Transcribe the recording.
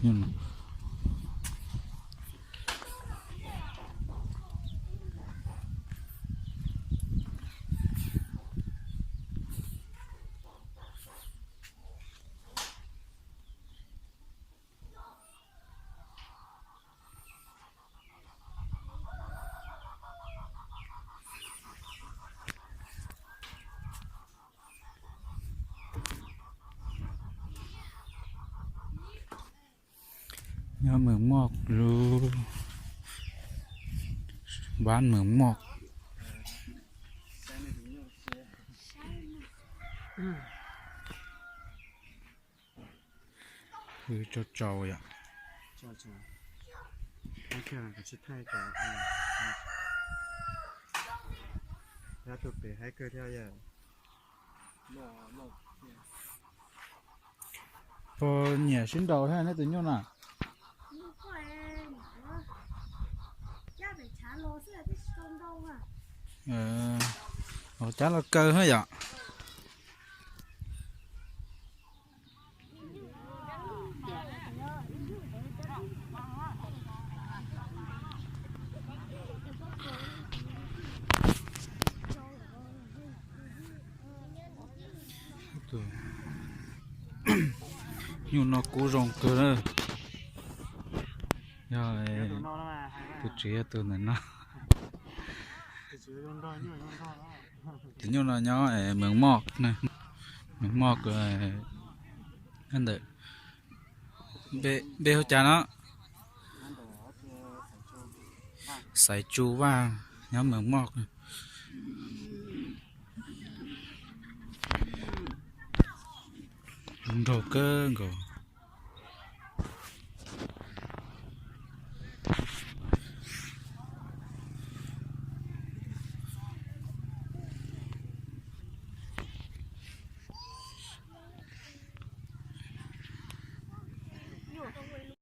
Nyob Mees Moj lub, Vaj Mees Moj. Wb tso tsau yom. Puas nyiam sib nraus thiab nej tus nyuj na? Ua cab los kawg thiab yom. Nyuj no kub zoo kawg na. Yog tus tswv yog tus ntawm no. Tus nyuj no nyob Mees Moj, Mees Moj ntawm, npe hu cas no? Xaiv Tsu Vaj, nyob Mees Moj. Nraug kawg nkaus.